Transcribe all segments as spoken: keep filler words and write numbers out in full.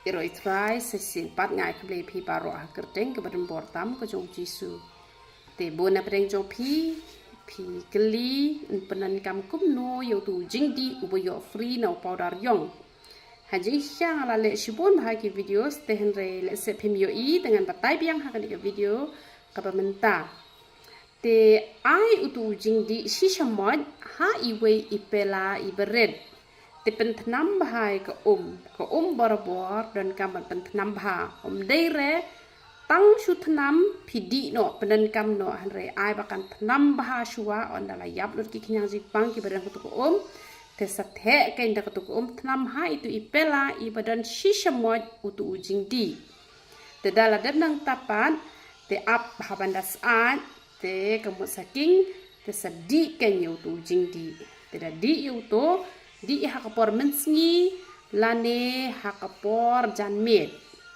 Ïaroh Trai sa shisien pat, nga ai khublei phi baroh ha ka kyrteng kaba donbor tam ka jong Jisu. Te bun na pdeng jong phi, phi kylli, yn pyndonkam kumno ïa utu u jingdih uba ïoh free na u powder ïong. Ha jingshisha nga la leh shibun bha ki videos, te hynrei lehse phim ïohi, te ngan batai biang ha kane ka video kaba mynta. Te ai utu u jingdih shi shamoit ha iwei i pela iba rit. Te pynthnam bha ïa ka um, ka um barabor, donkam ban pynthnam bha. Ym dei re tang shu thnam, phi dih noh, pyndonkam noh, hynrei ai ba kan thnam bha shuwa, ynda la ïap lut ki khñiang jingpang kiba don ha katu ka um. Te sa theh kein da katu ka um, thnam ha itu i pela iba don shi shamoit utu u jingdih. Te da la dep nangta pat, te ap ha ban da syaid, te ka mut sa king, te sa dih kein ïa utu u jingdih. Te da dih ïa utu, dih ha ka por mynsngi lane ha ka por janmiet.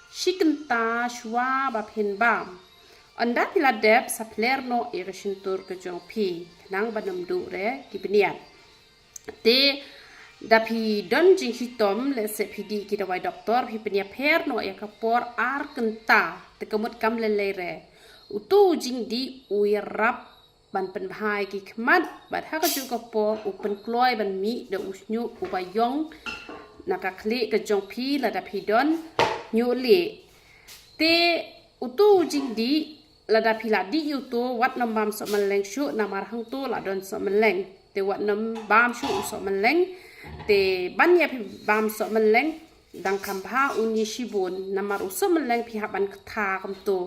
Shi kynta shuwa ba phin bam. Ynda phi la dep, sa phler noh ïa ka shyntur ka jong phi, khnang ban ym duh re ki bniat. Te da phi don jingshitom, lehse phi dih ki dawai doktor, phi pynïapher noh ïa ka por ar kynta, te ka mut kam lei lei re. Utu u jingdih u ïarap ban pynbha ïa ki khmat, bad ha kajuh ka por u pynkloi ban mih da u shñiuh uba ïong na ka khlieh ka jong phi lada phi don shñiuh lieh. Te utu u jingdih, lada phi la dih ïa utu, wat nym bam sohmylleng shuh, namar hangtu la don sohmylleng. Te wat nym bam shuh u sohmylleng. Te ban ïa phi bam sohmylleng, dang kham bha une shibun, namar u sohmylleng phi hap ban ktha kumtu.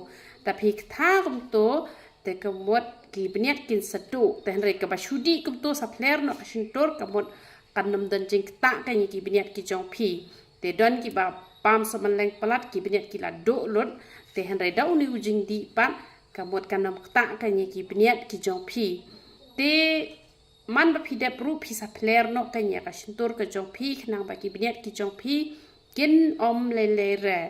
Da phi ktha kumtu, te ka mut ki bniat kin sa duh. Te hynrei kaba shu dih kumtu sa phler noh ka shyntur, ka mut kan nym don jingktah kein ïa ki bniat ki jong phi. Te don kiba bam sohmylleng palat, ki bniat ki la duh lut. Te hynrei da une u jingdih pat, ka mut kan nym ktah kein ïa ki bniat ki jong phi. Te man ba phi dep ruh, phi sa phler noh kein ïa ka shyntur ka jong phi, khnang ba ki bniat ki jong phi kin ym lei lei re.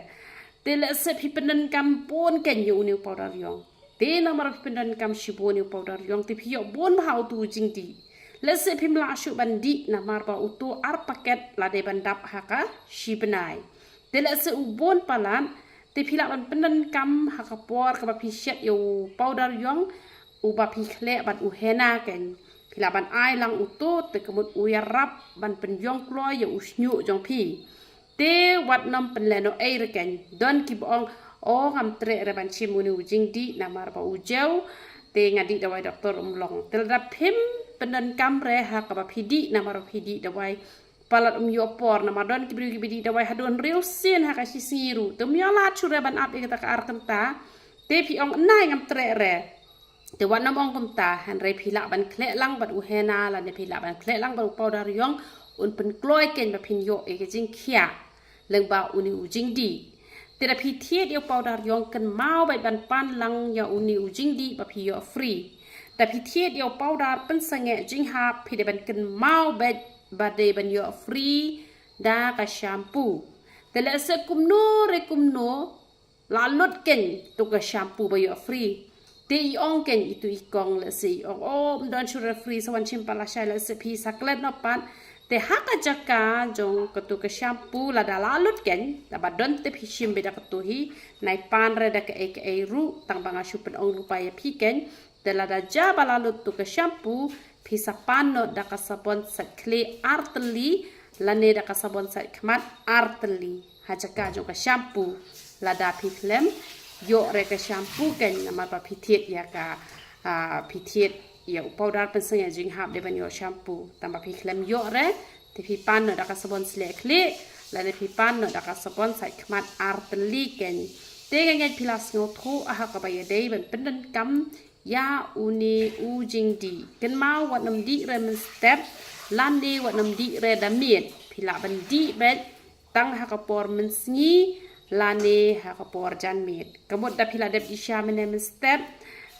Te lehse phi pyndonkam bun kein ïa une u powder ïong. Te namar phi pyndonkam shibun ïa u powder ïong, te phi ïoh bun bha utu u jingdih. Lehse phim lah shuh ban dih, namar ba utu ar paket la dei ban dap ha ka shi bnai. Te lehse u bun palat, te phi lah ban pyndonkam ha ka por kaba phi shet ïa u powder ïong, uba phi khleh bad u henna kein. Phi lah ban ai lang utu, te ka mut u ïarap ban pynïong kloi ïa u shñiuh jong phi. Te wat nym pynlehnohei re kein. Don kiba ong, o ngam treh re ban shim une u jingdih namar ba u jew. Te nga dih dawai doktor ym long. Te lada phim pyndonkam re ha kaba phi dih namar ba phi dih dawai palat ym ïoh por, namar don ki briew kiba dih dawai haduh hynriew sien ha ka shi sngi ruh. Te ym ïoh lad shuh re ban ap ïa kata ka ar kynta. Te phi ong nai ngam treh re. Te wat nym ong kumta, hynrei phi lah ban khleh lang bad u henna, lane phi lah ban khleh lang bad u powder ïong, un pynkloi kein ba phin ïoh ïa ka jingkhiah lyngba une u jingdih. Te da phi thied ïa u powder ïong, kynmaw beit ban pan lang ïa une u jingdih ba phi ïoh free. Da phi thied ïa u powder pynsangeh jinghap, phi dei ban kynmaw beit ba dei ban ïoh free da ka shampoo. Te lehse kumno re kumno, la lut kein tu ka shampoo ba ïoh free. Te i ong kein itu i kong, lehse i ong, o ym don shuh re free, sa wan shim pat lashai, lehse phi sa klet noh pat. Te ha ka jaka jong katu ka shampoo, lada la lut kein, laba don te phi shim beit da katu hi, nai pan re da kaei kaei ruh, tang ba nga shu pynong lypa ïa phi kein. Te lada ja ba la lut tu ka shampoo, phi sa pan noh da ka sabon sait khlieh ar tylli, lane da ka sabon sait khmat ar tylli. Ha jaka jong ka shampoo, lada phi khlem ïoh re ka shampoo kein, namar ba phi thied ïa ka, ah, phi thied ïa u powder pynsangeh jinghap dei ban ïoh shampoo. Tang ba phi khlem ïoh re, te phi pan noh da ka sabon shlei khlieh, lane phi pan noh da ka sabon sait khmat ar tylli kein. Te nga ngeit phi la sngewthuh ha kaba ïadei ban pyndonkam ïa une u jingdih. Kynmaw wat nym dih re mynstep, lane wat nym dih re da miet. Phi lah ban dih beit tang ha ka por mynsngi, lane ha ka por janmiet. Ka mut da phi la dep dih sha mynne mynstep,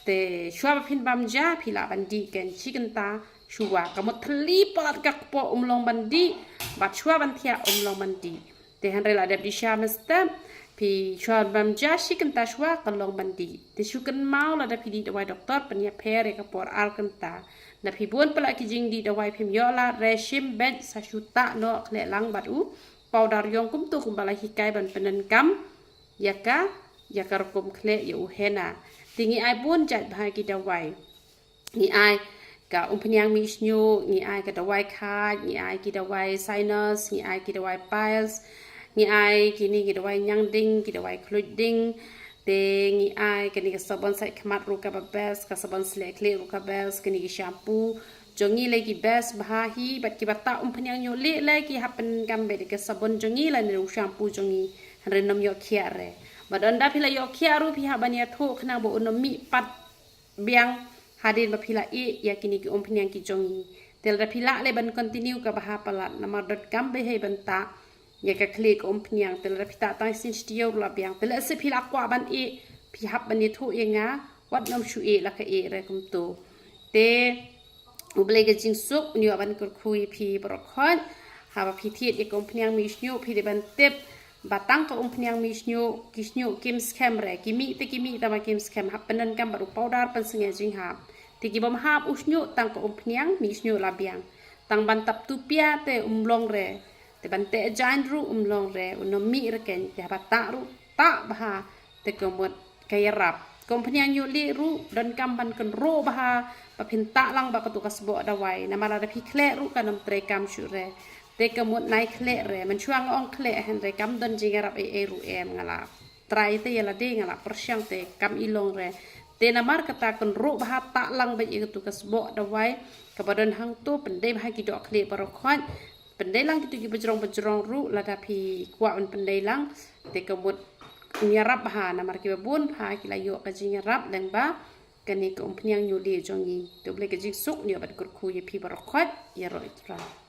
te shuwa ba phin bam ja, phi lah ban dih kein shi kynta shuwa. Ka mut thylli palat ka kpoh ym long ban dih, bad shuwa ban thiah ym long ban dih. Te hynrei la dep dih sha mynstep, phi shuwa bam ja shi kynta shuwa ka long ban dih. Te shu kynmaw lada phi dih dawai doktor pynïapher ïa ka por ar kynta. Da phi bun palat ki jingdih dawai phim ïoh lad re, shim beit, sa shu tah noh khleh lang bad u powder ïong kumto kumba la hikai ban pyndonkam ïa ka, ïa ka rukom khleh ïa u henna. Te ngi ai bun jait bha ki dawai. Ngi ai ka umphniang mih shñiuh, ngi ai ka dawai khait, ngi ai ki dawai sinus, ngi ai ki dawai piles, ngi ai kine ki dawai ñiang ding, ki dawai khluit ding. Te ngi ai kane ka sabon sait khmat ruh kaba best, ka sabon sleh khlieh ruh ka best, kine ki shampoo jong ngi lei ki best bha hi, bad kiba tah umphniang ñiuh lieh lei ki hap pyndonkam beit ïa ka sabon jong ngi lane u shampoo jong ngi, hynrei nym ïoh khiah re. Bad ynda phi la ïoh khiah ruh phi hap ban ïathuh khnang ba un nym mih pat biang hadien ba phi la ïeh ïa kine ki umphniang ki jong ngi. Te lada phi lah lei ban continue kaba ha palat, namar donkam beit hi ban tah ïa ka khlieh ka umphniang. Te lada phi tah tang shisien shi taïew ruh la biang. Te lada shisha phi la kwah ban ïeh, phi hap ban ïathuh ïa nga, wat nym shu ïeh la ka ïeh re kumto. Te U Blei ka jingsuk un ïoh ban kyrkhu ïa phi baroh khoit. Haba phi thied ïa ka umphniang mih shñiuh phi dei ban tip ba tang ka umphniang mih shñiuh, ki shñiuh kim skhem re, ki mih te ki mih tang ba kim skhem, hap pyndonkam bad u powder pynsngew jinghap. Te ki bym hap u shñiuh, tang ka umphniang mih shñiuh la biang. Tang ban tap tupia te um long re, te ban teh jaiñ ruh um long re, un nym mih re keiñ. Te haba tah ruh tah bha, te ka mut ka ïarap. Ka umphniang ñiuh lieh ruh donkam ban kynroh bha ba phin tah lang bad katu ka sboh dawai, namar lada phi khleh ruh kan nym treikam shuh re. Te ka mut nai khleh re, mynshuwa nga ong khleh, hynrei kam don jingïarap ei ei ruh em, nga la trai te ïa lade, nga la pyrshang te kam i long re. Te namar kata kynroh bha, tah lang beit ïa katu ka sboh dawai kaba don hangto, pyndei bha ki dohkhlieh baroh khoit. Pyndei lang kitu kiba jrong ba jrong ruh lada phi kwah ban pyndei lang. Te ka mut ïarap bha, namar kiba bun bha ki la ïoh ka jingïarap lyngba kane ka umphniang ñiuh lieh jong ngi. Te U Blei ka jingsuk un ïoh ban kyrkhu ïa phi baroh khoit, ïaroh Trai.